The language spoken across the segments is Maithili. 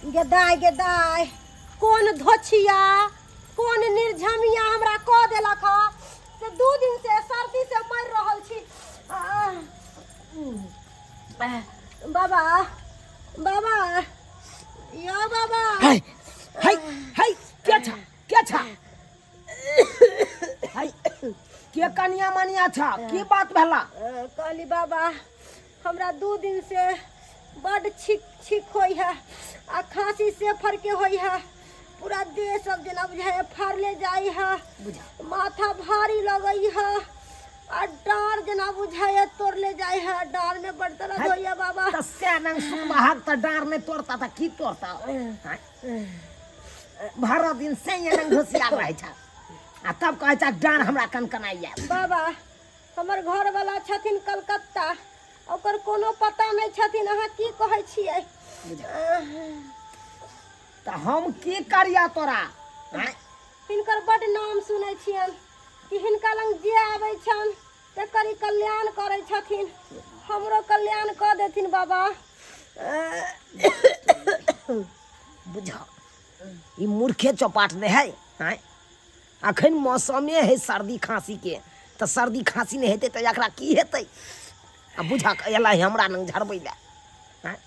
गे दाय, गे दाय, कोन धोछिया कोन निर्झमिया हमरा कऽ देलक हँ से 2 दिन से सर्दी से मरि रहल छी। बाबा, बाबा, यो बाबा। है है है, के छा, के छा है, के कनिया मनिया छा, की बात भेला? कहली बाबा, हमरा 2 दिन से बड छीक छीक होई है आ खांसी से फरके होई है, पूरा देह सब जेना बुझाय फाड़ले जाई है, माथा भारी लगई है आ डाँर जेना बुझाय तोड़ले जाई है, डाँर में बड दर्द है। होई है बाबा। त से नंग सुखबाहक त डाँर नहीं तोड़ता त की तोड़ता? भर दिन से ये नंग घुसियाल रहै छ आ तब कहै छ डाँर हमरा कनकनाइया। बाबा, हमर घर वाला छथिन कलकत्ता, ओकर कोनो पता नहीं छथिन, अहाँ की कहै छियै? त हम की करिया तोरा? आँय? हिनकर बड नाम सुनै छियन कि हिनका लग जे आबै छन तकर ई कल्याण करै छथिन, हमरो कल्याण कऽ देथिन बाबा। बुझ, ई मूर्खे चौपाट नहि है। आँय, अखन मौसमे है सर्दी खांसी के, तऽ सर्दी खांसी नहि हेतै तऽ एकरा की हेतै? आ बुझक एलै हमरा लग झड़बै लए। आँय?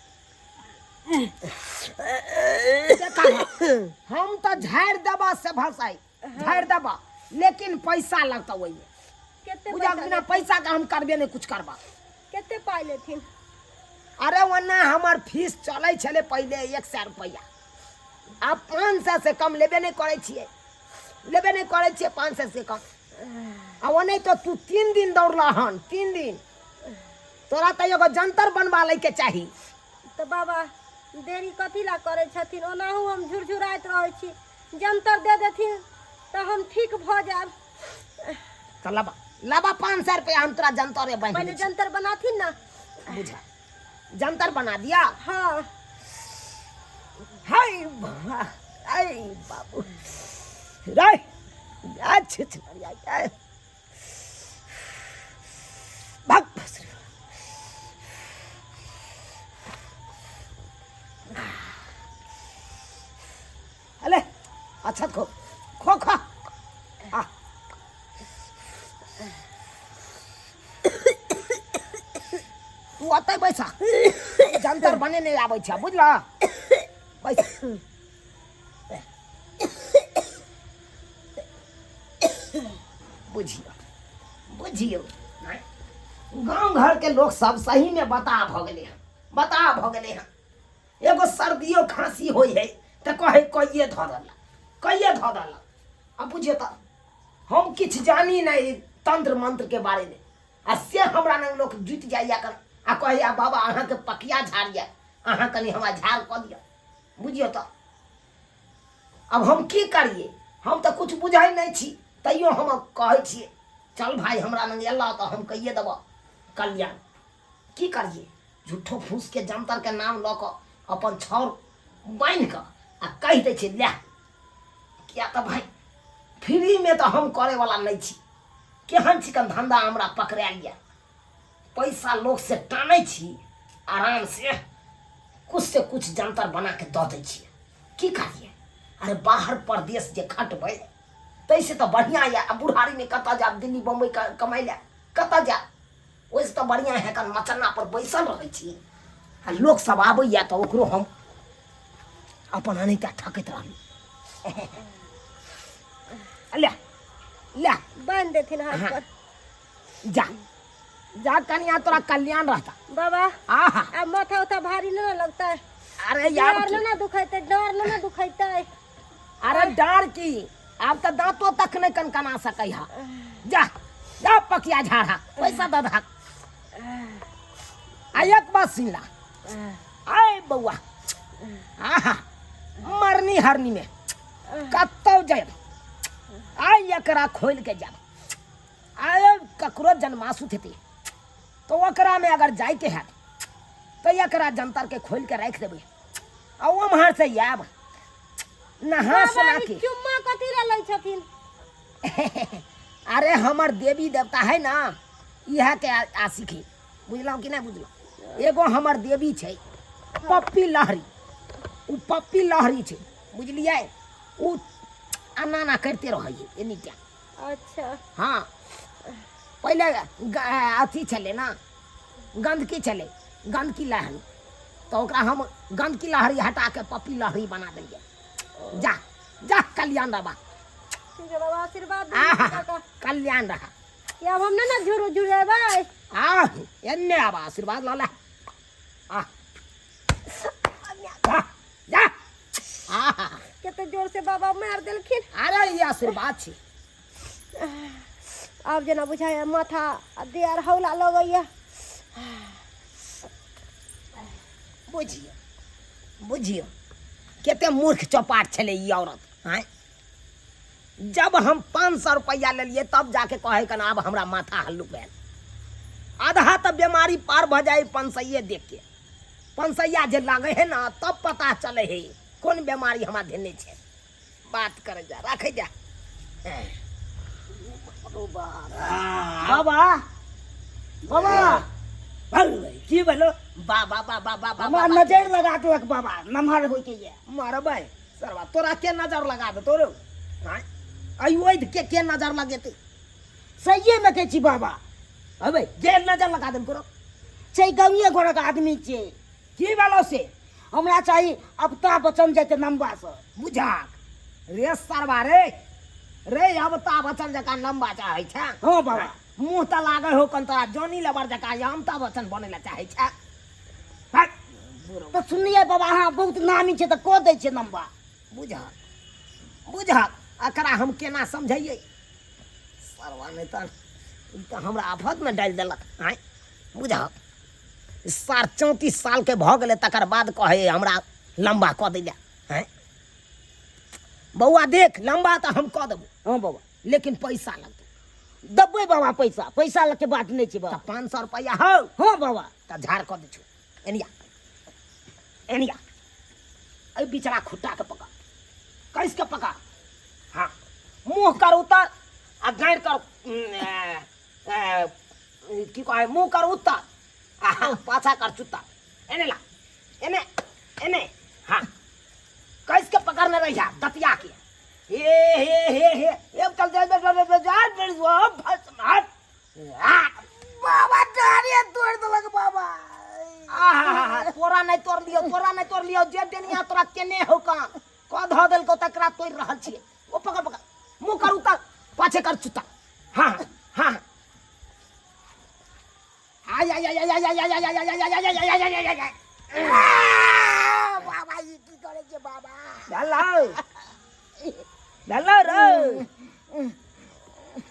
देखा, हम तऽ झाड़ि देबऽ से भसाइ झाड़ि देबऽ, लेकिन पैसा लगतौ ओहिमे। कते बुझक, पैसा बिना लेथिन? पैसा के हम करबे नहि कुछ करबा। कते पाइ लेथिन? अरे ओना हमर फीस चलै छलै पहिले 100 रुपैआ, आब 500 से कम लेबे नहि करै छियै, लेबे नहि करै छियै 500 से कम। आ ओनाहि तऽ तू 3 दिन दौड़लह हन, 3 दिन, तोरा तऽ एगो जंतर बनबा लैके चाही। तऽ बाबा देरी कथी ला करै छथिन? ओनाहु हम झुरझुराइत रहै छी, जंतर दे देथिन तऽ हम ठीक भऽ जायब। तऽ लबा, लबा 500 रुपैआ, हम तोरा जंतरे बान्हि पहिले दै छी। जंतर बनाथिन ना। बुझा, जंतर बना दिया? हाँ। हाय बाबा, हाय बाबू रे, अच्छा अच्छा, भाग। अले अच्छा, खो खो खो। आ तू अतै बैसा, जंतर बने नहि आबै छै, बुझलह? बैस। बुझियौ, बुझियौ, गाँव घरके लोक सब सहीमे बता भऽ गेलै हँ, बता भऽ गेलै हँ। एगो सर्दियो खाँसी होइ है तऽ कहै कहिए धऽ देलक, कहिए धऽ देलक। आ बुझियौ तऽ हम किछु जानी नहि तंत्र मंत्र के बारेमे, आ से हमरा लग लोक जुटि जाइए कन आ कहैया बाबा अहाँके पकिया झाड़िए, अहाँ कनि हमरा झाड़ कऽ दिअ। बुझियौ तऽ अब हम की करिए? हम तऽ कुछ बुझै नहि छी, तैयो हम कहै छियै चल भाई हमरा लग एलह तऽ हम कहिए देबऽ कल्याण। की करिए? झूठो फूस के जंतर के नाम लऽ कऽ अपन छाउर बान्हि कऽ आ कहि दै छै लए, किया तऽ भाई फ्रीमे तऽ हम करैवला नहि छी। केहन चिकन धंधा हमरा पकड़ायल यऽ, पैसा लोक से टानै छी, आराम से कुछ से कुछ जंतर बना के दऽ दै छियै। की करिए? अरे बाहर परदेश जे खटबै ताहिसँ तऽ बढ़िआँ यऽ। आ बुढ़ारीमे कतऽ जायब दिल्ली बम्बई कमाइ लए, कतऽ जायब? ओहिसँ तऽ बढ़िआँ है कन मचन्ना पर बैसल रहै छी आ लोक सब आबैया तऽ ओकरो हम अपन अनैता ठकैत रहलहुँ। ले ले। बान्हि देथिन हाथ हाँ। पर। जा जा कनिया, तोरा कल्याण रहता। बाबा। आहा। आब माथा उथा भारी नहीं ना लगता है? अरे यार, डाँर नहीं ना दुखाइते? डाँर नहीं ना दुखाइते? अरे डाँर की, आब तऽ दाँतो तक नहि कनकना सकै हा। जा जा, पकिया झाड़ा, पैसा दऽ दहक। आ एक बात सुन ला आय बौआ, आहा, मरनी हरनी में कतौ जायब, आइ एकरा खोलि के जायब। आय ककरो जन्मासुत हेतै तऽ ओकरा में अगर जाइके हैत तऽ एकरा जंतर के खोलि के राखि देबै आ ओम्हर से आयब नहा बाबा, सोना ई के। चुम्मा कथी ला लै छथिन? अरे हमर देवी देवता है ना, इएह के आशिक है, बुझलहुँ कि नहि बुझलहुँ? एगो हमर देवी छै पप्पी लहरी। ओ पप्पी लहरी छै बुझलियै ओ एना एना करिते रहै है एनी टाइम। अच्छा। हँ, पहिले अथी छलै ने, गन्दगी छलै, गन्दगी लहरी, तऽ ओकरा हम गन्दगी लहरी हटा के पप्पी लहरी बना देलियै। जा जा, कल्याण रहा। ठीक है बाबा, आशीर्वाद दे। आहा, काका। कल्याण रहा। कि आब हम नहि ने झुरु झुरेबै। आ एन्ने आब, आशीर्वाद लऽ ले। आ जा जा, आहा। कते जोर से बाबा मारि देलखिन। अरे, ई आशीर्वाद छी। आब जेना बुझाइए माथा आ देह आर हौला लगैया। बुझियौ बुझियौ, कते मूर्ख चौपाट छलै ई औरत। आँय, जब हम 500 रुपैआ लेलियै तब जाके कहै कन आब हमरा माथा हल्लुक भेल। आधा तऽ बीमारी पार भऽ जाइ 500 देख के। 500 जे लागै है ने तब पता चलै है कोन बीमारी हमरा धेने छै। बात करै जा, राखै जा। बाबा, बाबा। की भेलो बाबा? बाबा बाबा। हमरा नजर लगा देलक बाबा, नमहर होइके ये। मरबै सरवा, तोरा के नजर लगा दे तोरो? आँय, अइ के नजर लगेतै? सहिए में कहै छी बाबा। अबे, जे नजर लगा देल करो। छै गाँवे घरक आदमी छै। की भेलो से? हमरा चाही अमिताभ बच्चन जैते लम्बा से। बुझाक रे सरवा, रे रे, अमिताभ बच्चन जकाँ लम्बा चाहै छै? हँ बाबा। मुँह तऽ लागै हो कन तोरा जॉनी लेबर जकाँ, या अमिताभ बच्चन बनै लए चाहै छै? हट। तऽ सुनलियै बाबा, अहाँ बहुत नामी छै तऽ कऽ दै छै लम्बा। बुझक बुझक, एकरा हम केना समझैयै सरवा, नहि तऽ ई तऽ हमरा आफतमे डालि देलक। आँय बुझक, सार 34 सालके भऽ गेलै तकर बाद कहै हमरा लम्बा कऽ दै लए। आँय बौआ, देख, लम्बा तऽ हम कऽ देबो। हँ बाबा। लेकिन पैसा लगतौ। देबै बाबा, पैसा पैसा लके बात नहि छै तऽ बाबा। 500 रुपैआ हौ? हँ बाबा। तऽ झाड़ कऽ दै छौ। एनिया एनिया, एहि बिचरा खुट्टाके पकड़, कसि के पकड़। हाँ, मुँह कर उत्तर आ गाँड़ कर की कहै, मुँह कर उत्तर आ हाँ, पाछा कर चुत्तर। एने ला, एने एने। हाँ, कसि के पकड़ने रहिया दतिया के। हे हे हे हे, एक चल जा जा जा जा जा। बाबा, डारे तोड़ देलक बाबा। आहा, तोरा नहि तोड़ लियौ, तोरा नहि तोड़ लियौ। जे डेनिया तोरा केने हौ कान कऽ धऽ देलकौ तकरा तोड़ि रहल छियै। ओ पकड़ पकड़, मुँह कर उतर, पाछे कर चुता। हाँ हाँ, आय आय आय आय आय आय आय आय आय आय आय आय आय आय आय आय। बाबा, ई की करै छै बाबा? भेलौ भेलौ रौ,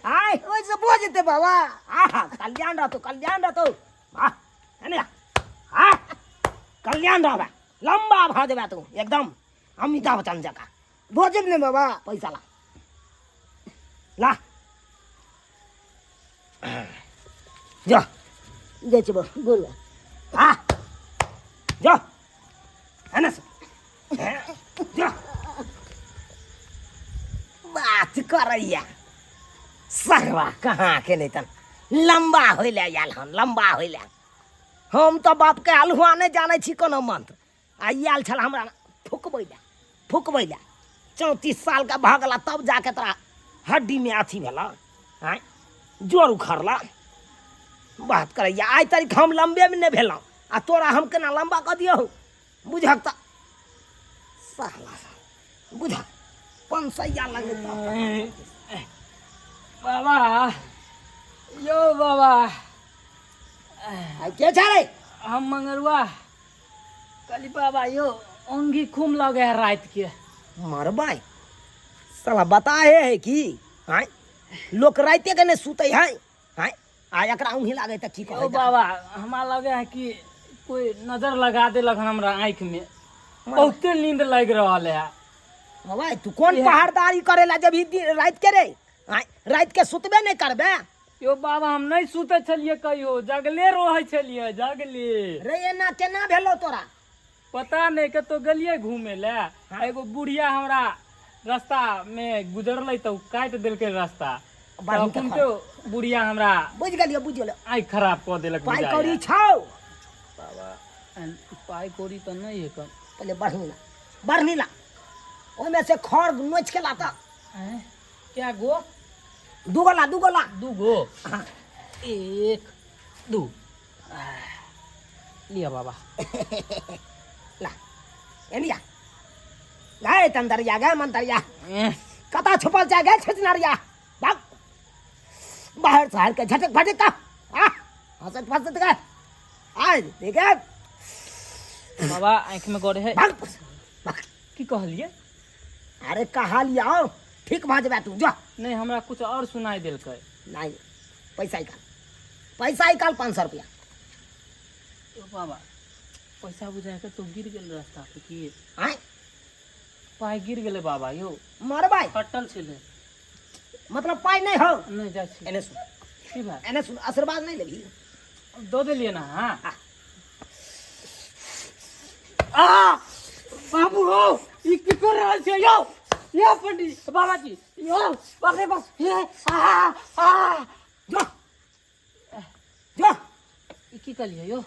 आय। ओहिसँ भऽ जेतै बाबा? आहा, कल्याण रहतौ, कल्याण रहतौ। वाह, एने आ। हाँ, कल्याण रहबे, लम्बा भऽ जेबे तू एकदम अमिताभ बच्चन जकाँ। भऽ जेब ने बाबा? पैसा ला ला, जा। जाइ छी बाबा, गोर। आ जा, एने से जा। बात करैया सरवा कहाँ के नहीं तन लम्बा होय ले आयल हन, लम्बा होय ले। हम तऽ बापके अलहुआ नहि जानै छी कोनो मंत्र, आ ई आयल छल हमरा फुकबै लए, फुकबै लए। 34 सालके भऽ गेला तब जाके तोरा हड्डीमे अथी भेल, आँय, जोर उखड़ला। बात करैया, आइ तारीख हम लम्बेमे नहि भेलहुँ आ तोरा हम केना लम्बा कऽ दियौ? बुझक तऽ साला, बुझक 500 लगतै। बाबा यौ बाबा। आइ के छै रे? हम मंगरुआ कहली बाबा यौ, ओंघी खूब लगे है रात के। मरबै साला, बताए है की? आँय, लोक राइते के नहि सुतै है। आँय, आ एकरा ऊँघी लागै तऽ की यौ कहै? बाबा, हमरा लगे है कि कोई नजर लगा देलक हन हमरा आँखि में, बहुते नींद लागि रहल है। बाबा, तू कोन पहाड़दारी करे ला जब राति के रे? आँय, राति के सुतबे नहि करबे? यौ बाबा, हम नहि सुतै छलियै कहियो, जगले रहै छलियै, जगले। रे, एना केना भेलौ तोरा? पता नहि, कतौ गेलियै घूमे लए आ एगो बुढ़िया हमरा रास्ता में गुजरलै तऽ ओ काटि देलकै रास्ता। बढ़िआँ। तखन बुढ़िया हमरा बुझि गेलियौ, बुझि गेलियौ। आँखि खराब कऽ देलक। पाइ बुझाइया। कौड़ी छौ? बाबा, पाइ कौड़ी तऽ नहि है कम। पहिले बढ़िआँ। बढ़नी ला ओहिमे से खर नोच के ला तऽ। आँय, क्या गो? दूगो ला, दूगो ला। दू गो? हाँ। एक दू, लिया बाबा। ला एनिया गाय तंदरिया गाय मंतरिया। एह, कता छुपल जाय गाय छिचनरिया, भाग बाहर शहर के झटक फटक का आ हंसत फसत गए आय देखे। बाबा आँखि में गड़े है। भाग भाग। की कहलिए? अरे कहा लिया और ठीक भऽ जेबे तू, जो। नहीं, हमरा कुछ और सुनाई देलकै। नहीं, पैसा निकाल, पैसा निकाल, 500 रुपया। यो बाबा, पैसा बुझा के तो गिर गेल रास्ता पे की। आय? पाइ गिर गेलै बाबा यो। मरबै। कटल छलै। मतलब पाइ नहीं हो? नहीं, जाइ छी। एने सुन। की भाई? एने सुन, आशीर्वाद नहीं लेबही? दऽ देलियै ने। हाँ। आ। आ बाबू हो, ई की कर रहल छियै यौ? यौ पंडित बाबाजी यौ, बाप रे बाप, हे आ आ। जो जो। ई की कहलियै यौ?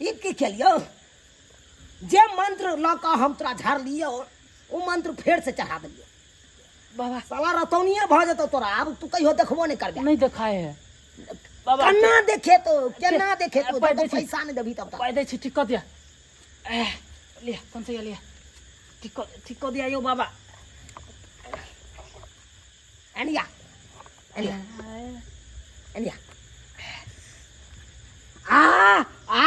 ई की खेलियौ? जे मंत्र लऽ कऽ हम तोरा झाड़लियौ, ओ मंत्र फेर से चढ़ा देलियौ। बाबा। साला रतौनिये भऽ जेतौ तोरा, आब तू कहियो देखबो नहि करबे। नहीं देखाए है बाबा। केना देखे तो, केना देखे तो? पाइ जब दै तक छी। पैसा नहि देबही तब तक। पाइ दै छी, ठीक कऽ दिअ। एह, लिअ, कोन से लिअ, ठीक कऽ, ठीक कऽ दिअ यौ बाबा। Anyway anyway anyway. आ आ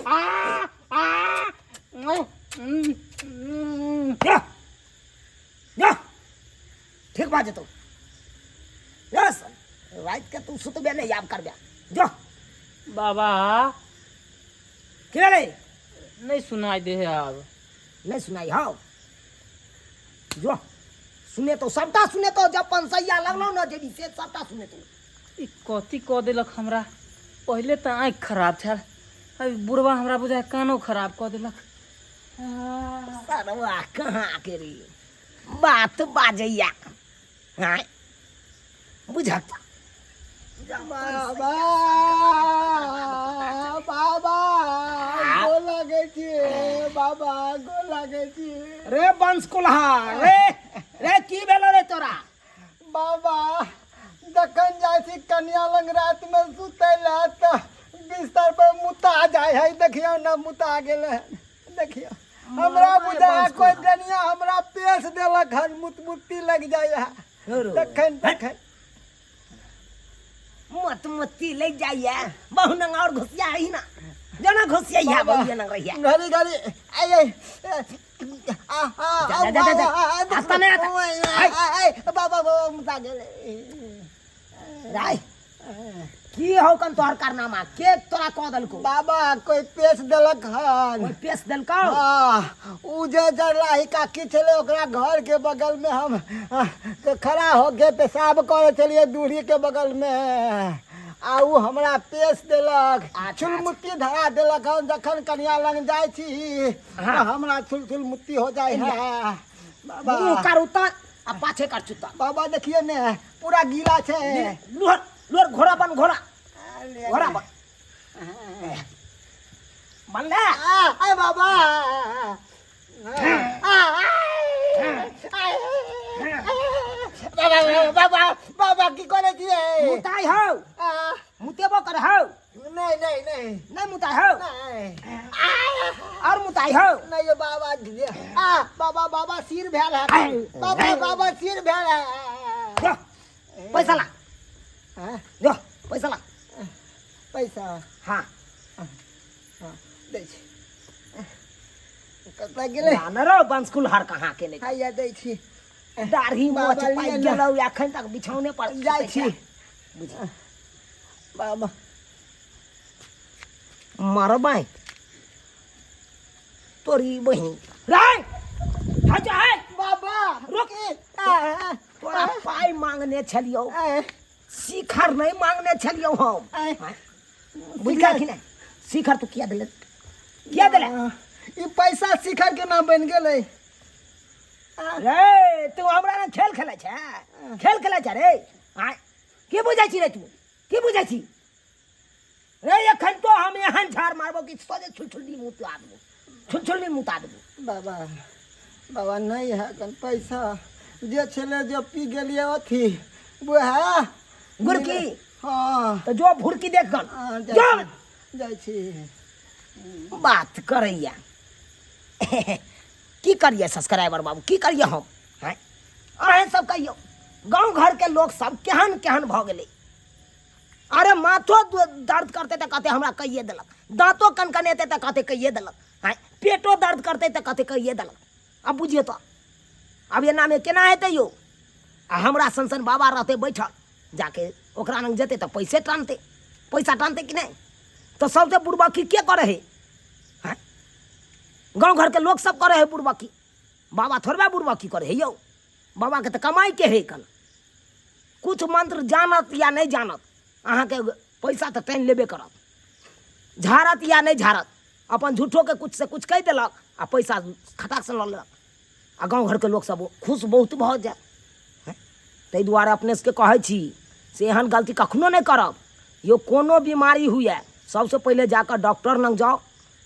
आ आ उम्म, उम्म। जा जा, ठीक भऽ जेतौ। यस, राति के तू सुतबे नहि आब करबे, जो। बाबा। की भेलै? नहीं सुनाई दे है आब। नहीं सुनाई हौ? जो, सुने तो, सबटा सुने तो, जब पंसैया लगलौ न जेबी से सबटा सुने तो। ई कथी कऽ देलक हमरा? पहिले तऽ आँखि खराब छल, अभी बुढ़वा हमरा बुझाय कानो खराब कऽ देलक। सरवा कहाँ के रे बात बाजैया? आँय, बुझत? बाबा, बाबा, गोर लागै छी बाबा, गोर लागै छी। रे वंश कुल्हा, रे रे, की भेलो रे तोरा? बाबा, जखन जाइ छी कनिया लग रातिमे सुतै लए तऽ बिस्तर पर मुता जाइ है। देखियौ ने, मुता गेलै हन, देखियौ। हमरा बुझाय कोइ डनिया हमरा पेश देलक हन, मुतमुत्ती लागि जाइ है तखन तखन। मत मत्ती लग जाइए बहु नंग और घुसिया ही ना जना घुसिया है बहु नंग रहिया। घड़ी घड़ी आइ आइ आ आ। जा, जा, जा, जा। आता नहीं आता। आइ बाबा, बाबा, मुता गेलै। राय, की हो कन तोहर कारनामा? के तोरा कह देलको? बाबा, कोई पेश देलक हन। कोई पेश देलको? हाँ, उ जे जरलाही काकी छलै, ओकरा घर के बगल में हम खड़ा हो के पेशाब करे छलियै दूरी के बगल में, आ उ हमरा पेश देलक। अच्छा। छुलमुत्ती धरा देलक हन। जखन कनिया लग जाइ छी तऽ हमरा छुल छुलमुत्ती हो जाइ है बाबा। मुंह कर उतर आ पाछे कर चुता। बाबा, देखियौ ने, पूरा गीला छै। लोहर लोहर, घोड़ा बन, घोड़ा, घोड़ा बन, बन ले। आ आय बाबा, आ बाबा, बाबा, बाबा, की करै छियै? मुताई हो? आ, मुतेबो कर हो? नहीं नहीं नहीं। नहीं मुताई हो? नहीं। और मुताई हो? नहीं यो बाबा, आ बाबा, बाबा, सिर भेल है बाबा, बाबा, सिर भेल है। जो, पैसा ला। हाँ? जो, पैसा ला। पैसा? हाँ। हाँ, दै छी। कतऽ गेलै? ना रो बंसकुल हर कहाँ के नहीं। हैया, दै छी। दाढ़ी मोछ बाबा, पाकि लिअ ने। गेलौ, एखन तक बिछौने पर जाइ छी। बुझ। बाबा। मरबै तोरी बहिन रे, हट जा है। बाबा। रुक। आ, तोरा पाइ मांगने छलियौ, आ, शिखर नहीं मांगने छलियौ हम। आ, बुझला कि नहीं? शिखर तू किया देले, किया देले? ई पैसा शिखर के नाम बनि गेलै। रे, तू हमरा ने खेल खेलै छै, खेल खेलै छै रे? आँय, की बुझै छी रे तू? की बुझै छी रे? एखन तो हम एहन झाड़ मारबो कि सोझे छुलछुल्ली मुँह तो आदबो, छुलछुल्ली मुँह देबो। बाबा बाबा नहि है कन पैसा जे छलै जे पी गेलियै अथी वएह गुड़की हँ तऽ जो भुरकी देख गन हँ, जो जाइ छी जाइ छी बात करैया की करियै सब्सक्राइबर बाबू की करियै हम आँय अहेँ सब कहियौ गाँव घरके लोक सब केहन केहन भऽ गेलै अरे माथो दर्द करतै तऽ कहतै हमरा कहिए देलक दाँतो कनकनेतै तऽ कहतै कहिए देलक आँय पेटो दर्द करतै तऽ कहतै कहिए देलक आब बुझियौ तऽ आब एनामे केना हेतै यौ आ हमरा सन सन बाबा रहतै बैठल जाके ओकरा लग जेतै तऽ पैसे टानतै पैसा टानतै कि नहि तऽ सबसे बुड़बकी के करै हइ आँय गाँव घरके लोक सब करै हइ बुड़बकी बाबा थोड़बे बुड़बकी करै हइ यौ बाबाके तऽ कमाइके हइ कन किछु मन्त्र जानत या नहि जानत अहाँके पैसा तऽ टानि लेबे करत झाड़त या नहि झाड़त अपन झूठोके किछु से किछु कहि देलक आ पैसा खटाकसँ लऽ लेलक आ गाँव घरके लोकसभ खुश बहुत भऽ जायत ताहि दुआरे अपने सबके कहै छी से एहन गलती कखनो नहि करब यौ कोनो बीमारी हुए सबसँ पहिले जाकऽ डॉक्टर लग जाउ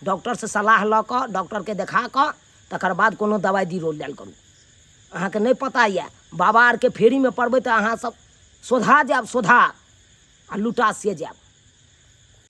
डॉक्टरसँ सलाह लऽ कऽ डॉक्टरके देखा कऽ तकर बाद कोनो दवाइ बीरो लेल करू अहाँके नहि पता यऽ बाबा आरके फेरीमे पड़बै तऽ अहाँ सब सोधा जायब सोधा आ लुटा से जायब।